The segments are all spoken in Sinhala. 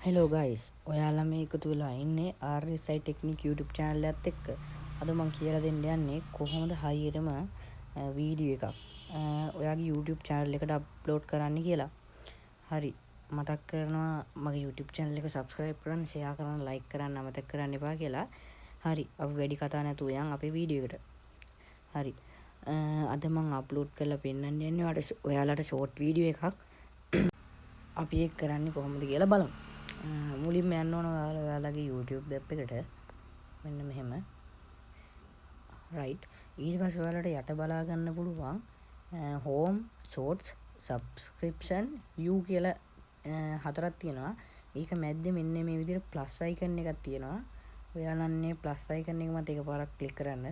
හෙලෝ ගයිස්, ඔයාලා මේ එකතු වෙලා ඉන්නේ RSI Technique YouTube channel එකත් එක්ක. අද මං කියලා දෙන්න යන්නේ කොහොමද හරියටම වීඩියෝ එකක් ඔයාගේ YouTube channel එකට අප්ලෝඩ් කරන්න කියලා. හරි, මතක් කරනවා මගේ YouTube channel එක subscribe කරන්න, share කරන්න, like කරන්න අමතක කරන්න එපා කියලා. හරි, අපි වැඩි කතා නැතුව යන් අපේ වීඩියෝ එකට. හරි, අද මං අප්ලෝඩ් කරලා පෙන්නන්න යන්නේ ඔයාලට ෂෝට් වීඩියෝ එකක්. අපි ඒක කරන්නේ කොහොමද කියලා බලමු. මුලින්ම යන්න ඕන ඔයාලා ඔයාලගේ YouTube app එකට. මෙන්න මෙහෙම. රයිට්. ඊට පස්සේ ඔයාලට යට බලා ගන්න පුළුවන් home, shorts, subscription, you කියලා හතරක් තියෙනවා. ඒක මැද්දේ මෙන්න මේ විදිහට ප්ලස් අයිකන් එකක් තියෙනවා. ඔයාලා අන්නේ ප්ලස් අයිකන් එක මත එකපාරක් ක්ලික් කරන්න.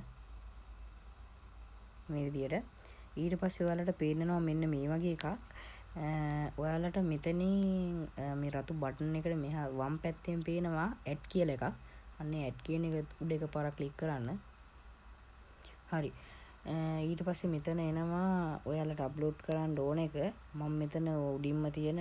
මේ විදිහට. ඊට පස්සේ ඔයාලට පේනවා මෙන්න මේ වගේ එකක්. ඔයාලට මෙතනින් මේ රතු බටන් එකට මෙහා වම් පැත්තෙන් පේනවා ඇඩ් කියලා එකක්. අන්නේ ඇඩ් කියන එක උඩ එකපාරක් ක්ලික් කරන්න. හරි. ඊට පස්සේ මෙතන එනවා ඔයාලට අප්ලෝඩ් කරන්න ඕන එක. මම මෙතන උඩින්ම තියෙන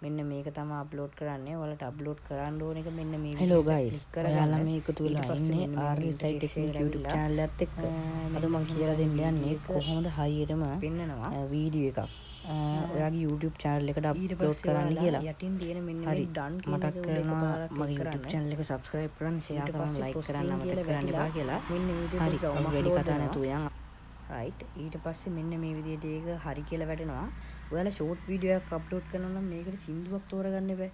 මෙන්න මේක තමයි අප්ලෝඩ් කරන්නේ. ඔයාලට අප්ලෝඩ් කරන්න ඕන එක මෙන්න මේ හෙලෝ විදිහට ගයිස්, ක්ලික් කරගන්න. ඔයාලා මේ එකතු ඊට වෙලා පස්සේ ඉන්නේ මෙන්න මේ RSI interface Technique එකට YouTube ඇවිල්ලා, channel එකත් එක්ක. අද මං කියලා දෙන්න යන්නේ එක කොහොමද හරියටම පෙන්නනවා. වීඩියෝ එකක් ඔයාගේ YouTube channel එකට ඊට අප්ලෝඩ් පස්සේ කරන්න ඔයාලා කියලා. යටින් තියෙන මෙන්න මේ හරි, done කියන මතක් එක උඩ කරනවා එකපාරක් ක්ලික් මගේ YouTube කරන්න. channel එක subscribe කරන්න, share ඊට කරන්න, පස්සේ like කරන්න processing අමතක කියලා කරන්න එපා වැටිලා කියලා. මෙන්න මේ විදිහට හරි, ගවුමක් අපි වැඩි load කතා වෙනවා. නැතුව යන්. රයිට්. ඊට පස්සේ මෙන්න මේ විදිහට ඒක හරි කියලා වැටෙනවා. ඔයාලා ෂෝට් වීඩියෝ එකක් අප්ලෝඩ් කරනවා නම් මේකට සින්දුවක් තෝරගන්න එපා.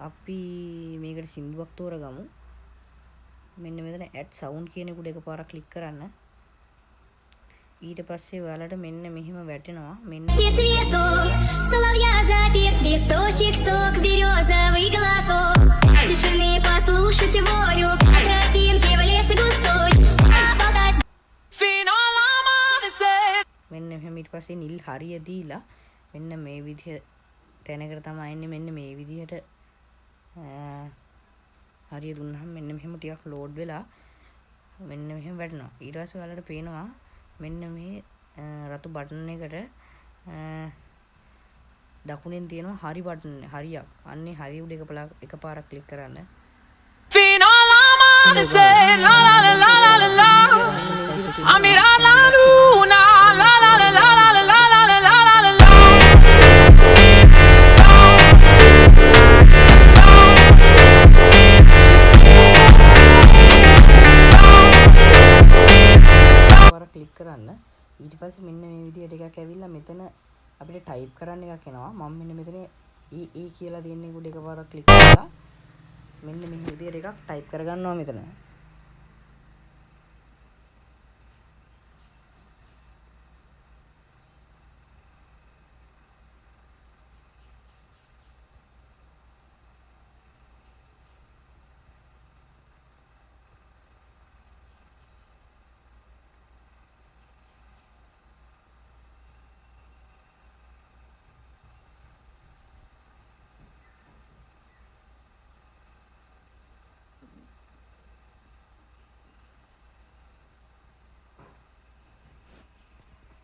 අපි මේකට සින්දුවක් තෝරගමු. මෙන්න මෙතන add sound කියන එක උඩ එකපාරක් ක්ලික් කරන්න. ඊට පස්සේ ඔයාලට මෙන්න මෙහෙම වැටෙනවා. මෙන්න Все цветов, соловья запев, свисточек, сок, березовый глоток. Тишины послушать волю, по тропинке в лес густой, поболтать. Fino all'amanecer. මෙන්න මෙහෙම ඊට පස්සේ නිල් හරිය දීලා මෙන්න මේ විදිහ තැනකට තමයි එන්නේ. මෙන්න මේ විදිහට හරිය දුන්නාම මෙන්න මෙහෙම ටිකක් ලෝඩ් වෙලා මෙන්න මෙහෙම වැටෙනවා. ඊට පස්සේ ඔයාලට පේනවා මෙන්න මේ රතු බටන් එකට දකුණෙන් තියෙනවා හරි බටන් හරියක්. අන්නේ හරිය උඩ එකපාරක් ක්ලික් කරන්න. Fino all'amanecer, la la la la la la la. A mirar la luna, la la la la la la la la la la la la. එකපාරක් ක්ලික් කරන්න. ඊට පස්සේ මෙන්න මේ විදිහට එකක් ඇවිල්ලා මෙතන අපිට ටයිප් කරන්න එකක් එනවා. මම මෙන්න මෙතන ඒ ඒ කියලා තියෙන එක උඩ එකපාරක් ක්ලික් කරලා මෙන්න මේ විදිහට එකක් ටයිප් කරගන්නවා මෙතන.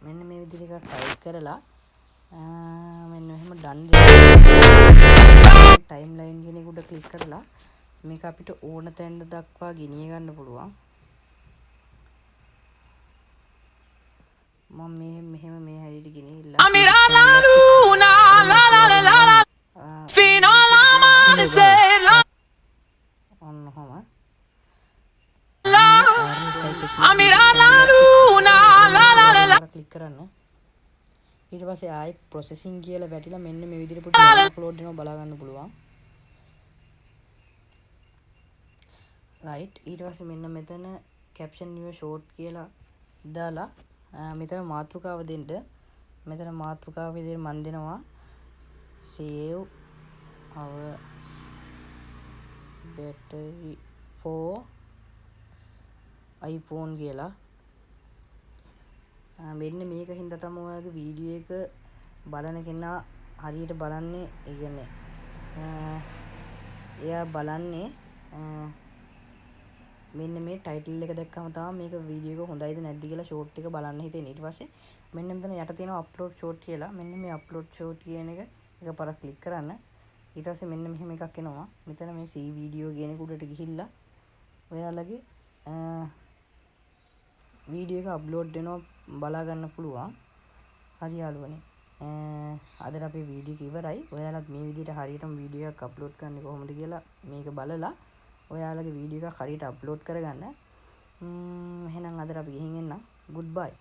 මෙන්න මේ විදිහට එකක් ටයිප් කරලා මෙන්න මෙහෙම ඩන් ටයිම් ලයින් කියන එක උඩ ක්ලික් කරලා මේක අපිට ඕන තැනට දක්වා ගෙනිය ගන්න පුළුවන්. මම මෙහෙම මේ හැටියට ගෙනිහිල්ලා A mirar la luna, la la la la la. Fino all'amanecer, la ඔන්න ඔහොම. la. A mirar la luna, la la la la. Click කරන්න. ඊට පස්සේ ආයෙ ප්‍රොසෙසිං කියලා වැටිලා මෙන්න මේ විදිහට පොඩි අප්ලෝඩ් වෙනවා බලා ගන්න පුළුවන්. රයිට්. ඊට පස්සේ මෙන්න මෙතන කැප්ෂන් your short කියලා දාලා මෙතන මාතෘකාව දෙන්න. මෙතන මාතෘකාව විදිහට මම දෙනවා save our battery for iPhone කියලා. මෙන්න මේක හින්දා තමයි ඔයාගේ වීඩියෝ එක බලන කෙනා හරියට බලන්නේ. ඒ කියන්නේ එයා බලන්නේ මෙන්න මේ ටයිටල් එක දැක්කම තමයි මේක වීඩියෝ එක හොඳයිද නැද්ද කියලා ෂෝට් එක බලන්න හිතෙන්නේ. ඊට පස්සේ මෙන්න මෙතන යට තියෙනවා අප්ලෝඩ් ෂෝට් කියලා. මෙන්න මේ අප්ලෝඩ් ෂෝට් කියන එක එකපාරක් ක්ලික් කරන්න. ඊට පස්සේ මෙන්න මෙහෙම එකක් එනවා. මෙතන මේ C video කියන එක උඩට ගිහිල්ලා ඔයාලගේ වීඩියෝ එක අප්ලෝඩ් වෙනවා බලා ගන්න පුළුවන්. හරි යාළුවනේ, අදට අපේ වීඩියෝ එක ඉවරයි. ඔයාලත් මේ විදිහට හරියටම වීඩියෝ එකක් අප්ලෝඩ් කරන්නේ කොහොමද කියලා මේක බලලා ඔයාලගේ වීඩියෝ එකක් හරියට අප්ලෝඩ් කරගන්න. එහෙනම් අදට අපි ගිහින් එන්නම්. Good bye.